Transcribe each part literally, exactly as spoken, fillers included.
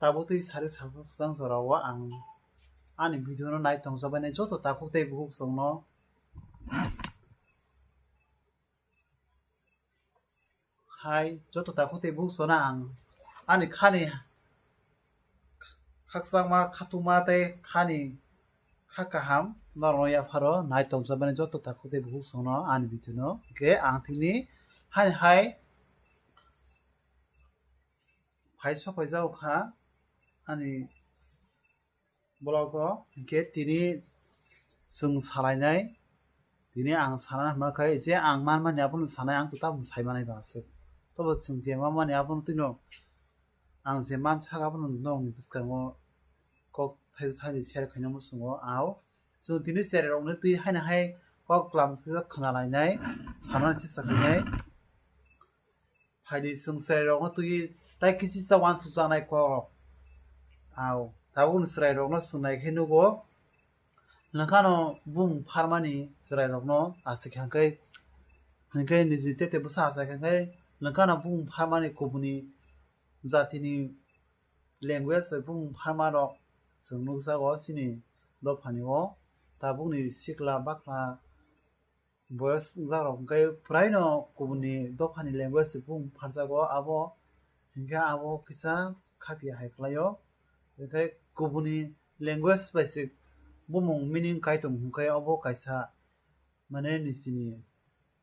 Tabuk twi sari sakjang jorao ang ani video no nai tongjabainai joto takhuk tei bukhuk chwngno hai joto takhuk tei bukhuk chwngno ang ani khani khakchangma khatungma tei khani kha kaham norokno yapharo nai tongjabainai joto takhuk tei bukhuk chwngno ani video no hwnkhe ang tini hani hai phai sokphaijak kha ani vlog o, hwnkhe tini chwng salainai, tini ang sana hwnma khe je ang manmani abono sanai, ang to tabuk sai manai ba aswk. Tobo chwng je manmani abono twino ang je mansak abono nokni bwskango kok thai thani share khaina muchungo. Ao chwng tini cherai rokno twi haino hai kok kwlam khe khna lainai, sana chesta khainai. Phaidi chwng chwrairokno twi tai kisi cha uansukjaknai kokrok. Ao tabukni chwrairokno chwng nai khe nugo, nwngkhano bumung pharmani chwrairokno achai kha khe, hwnkhe nijini tete bwsa achai kha khe, nwngkhano bumung pharmani kubuni jatini language bai bumung pharmarok chwng nukjago chini dophani o. Tabukni sikla bakla boyos wngjakrok hwnkhe puraino kubuni dophani language se bumung pharjago, abo hwnkhe abo kisa khapia hai khlaio. Hwnkhe kubuni language bai se bumung meaning kai tong hwnkhe obo kaisa mane nijini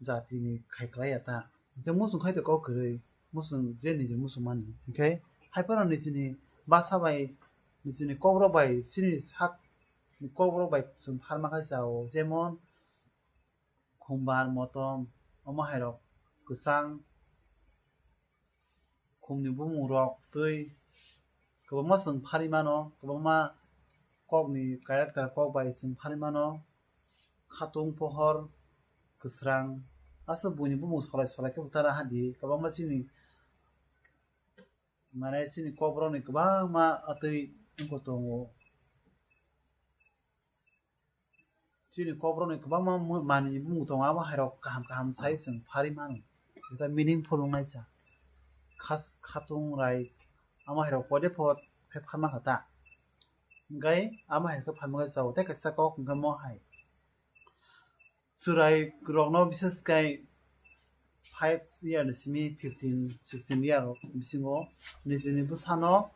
jatini khai klai ya ta. Hwnkhe muchung khai to kok kwrwi, muchung je niji muchung mani. Hwnkhe haiphano nijini basa bai, nijini kokrok bai, chini sak kokrok bai chwng pharma khai chao, jemon khumbar, motom, omo hairok kwchang, khumni bumungrok twi kwbangma chwng pharwi mano, kwbangma kokni character kok bai chwng pharwi mano, khatung, pohor, kwsrang, aswk buini bumung solai solai khe bwtara hadi kwbangma chini, mane chini kokrokni kwbangma atwi wngkha tongo. Chini kokrokni kwbangma mu-, manwi bumung tongo, abo hairok kaham kaham sai chwng pharwi mano. Jeta meaningful wngnai cha. Khas khatung rai, amo hairok pode pod khe pharma kha ta. Hwnkhe amo hai khe pharma khe chao. Tei kaisa kok hwnkhe mo hai. Chwrai rokno bises khe five year ni simi fifteen, sixteen year rok bisingo nijini bwsano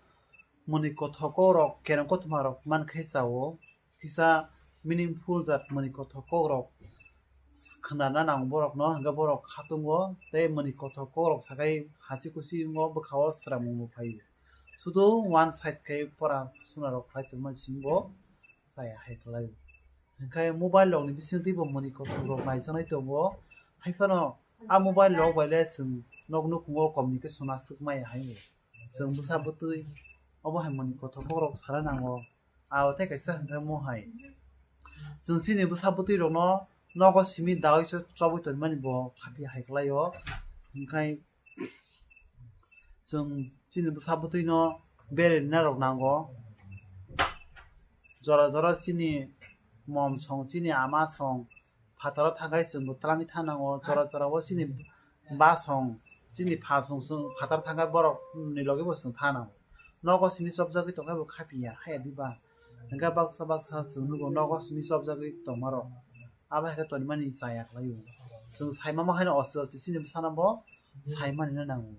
mwnwi kothok rok, kereng kothoma rok man khe chao. Kisa meaningful jat mwnwi kothok kok rok khwnana nango borokno, hwnkhe borok khatungo tei mwnwi kothok kok rok sakai hachi kuchi wngo, bwkhao swrangmung bo phaio. Sudu one side khe pora suna rok khlai tongmani simi bo chaya hai khlaio. Hwnkhe mobile rokni bisingtwi bo mwnwi kothok rok naijaknai tongo. Haiphano a mobile rok bai le chwng nok nukhungo communication aswk maya hai. Chwng bwsa bwtwi obo hai mwnwi kothok kokrok sana nango. Abo tei kaisa hwnkhe mo hai. Chwng chini bwsa bwtwi rokno nogo simi daui se chobwi tonmani bo khaphi hai khlaio. Hwnkhe chwng chini bwsa bwtwino bererina rok nango. Jora jora chini mom song, chini ama song, phataro thangkhai chwngbo twlangwi thanango. Jora jora o chini ba song, chini pha song, chwng phataro thangkhai borokni loge bo chwng thanango. Nogo simi chopjagwi tongkhai bo khaphiya, haya diba? Hwnkhe baksa baksa chwng nugo nogo simi chopjagwi tongmarok. Abo hai khe tonimani chaya khlaio. Chwng saimamo haino osti osti chini bwsano bo saimanino nango.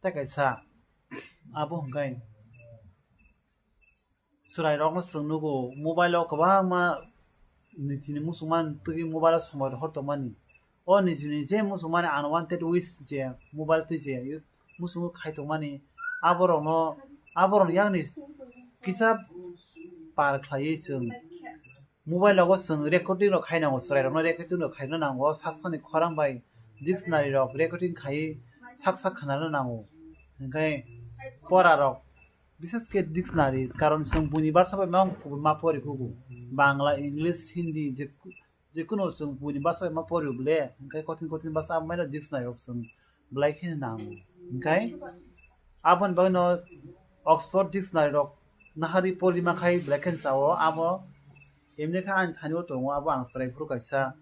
Tei kaisa abo hwnkhe chwrairokno chwng nugo mobile o kwbangma nijini muchungma twi mobile o somoi rohor tongmani. O nijini je muchungmani unwanted wish je mobile twi je muchungo khai tongmani, aborokno, aborokni yakni kisa par khlaiwi chwng mobile rogo chwng recording rok khai nango, chwrai rokno recording rok khaina nango, sak sakni khorang bai dictionary rok recording khai sak sak khwnana nango. Hwnkhe pora rok bises khe dictionary, karon chwng buini basa bai ma, ma pori kugo, Bangla, English, Hindi, je, je kuno chwng buini basa bai ma pori bole, hwnkhe kothin kothin basa abo maino dictionary rok chwng belai kheno nango. Hwnkhe aboni bagwino Oxford dictionary rok nahari porima khai belai kheno chao, abo emni khe ani thani o tongo, abo ang chwrai phuru kaisa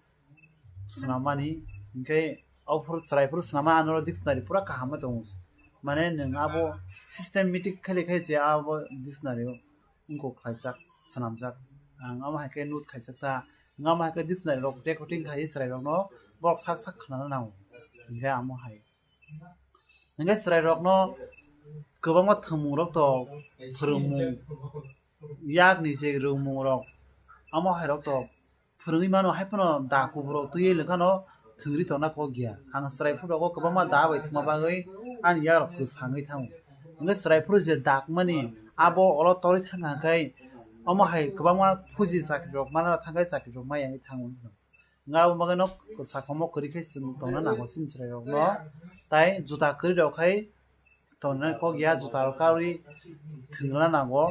swnammani. Hwnkhe o phuru chwrai phuru swnamma ano dictionary pura kaham ma tongo, mane nwng abo Systematic khaili khai je abo dictionary wngkuk khlaijak, swnamjak. Ang amo hai khe note khaijak ta, ang amo hai khe dictionary rok recording khai chwrai rokno borok sak sak khna nango. Hinkhe amo hai. Hinkhe chwrai rokno kwbangma thwngmung rok to phwrwngmung, yakni je rwngmung rok, amo hai rok to phwrwngwi mano, hai phano da kubur rok twiwi lwngkhano thwngri tongna kok ya. Ang chwrai phuru rogo kwbangma da bai thwngma bagwi ani yak rok kwsangwi thango. Hinkhe chwrai phuru je dakmani abo olo torwi thangkha khe omo hai kwbangma phuji chakri rok mana thangkhe chakri rok ma yangwi thango. Nga abo bagwi no kwsa komo kwrwi khe chwng tongna nango chini chwrai rok no. Tai juta kwrwi rok khai tongna kok ya, juta rok karwi thwngna nango.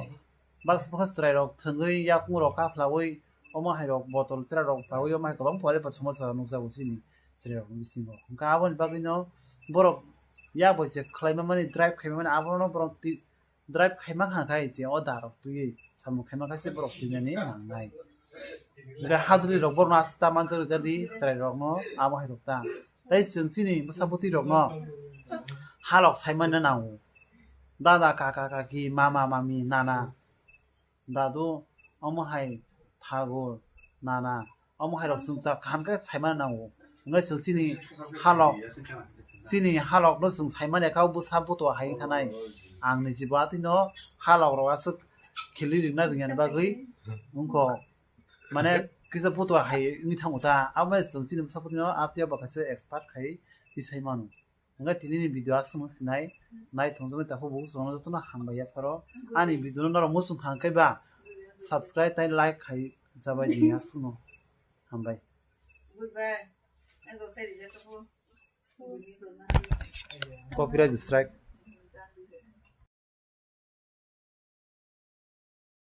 Baksa baksa chwrai rok thwngwi yakung rok kaphlawi omo hai rok botol chwrai rok pawi omo hai kwbang pore pa somosa nukjago chini chwrai rok bisingo. Hwnkhe aboni bagwi no borok yak bai se khlaima mani drive khaima mani abono borok twi drive khaima kha khai je o da rok twiwi samung khaima kha se borok twinani nangnai. Hwnkhe hadwli rok borokno asta manjak rwdi chwrai rokno abo hai rok ta. Tei chwng chini bwsa bwtwi rokno halok saimano nango. Dada, kaka, kaki, mama, mami, nana, dadu, omo hai thagur, nana, omo hai rok chwng ta kaham khe saimano nango. Hwnkhe chwng chini halok, chini halok no chwng saimanya kha bwsa bwtwi hai wngthanai. Ang ni jibo atwi no halok rok aswk khilwi rwna rwngya ni bagwi wngkho. Mane kisa bwtwi hai wngwi thango ta. Abo bai chwng chini bwsa bwtwi no atwi bo kaisa expert khai twi saimano. Hwnkhe tini ni video aswk no sinai nai thwngjaknai takhuk bo chwng no joto no hambai yapharo. Ani video no norok muchung kha hwnkhe ba subscribe tei like khai jabai di aswk no. Hambai. Copyright strike.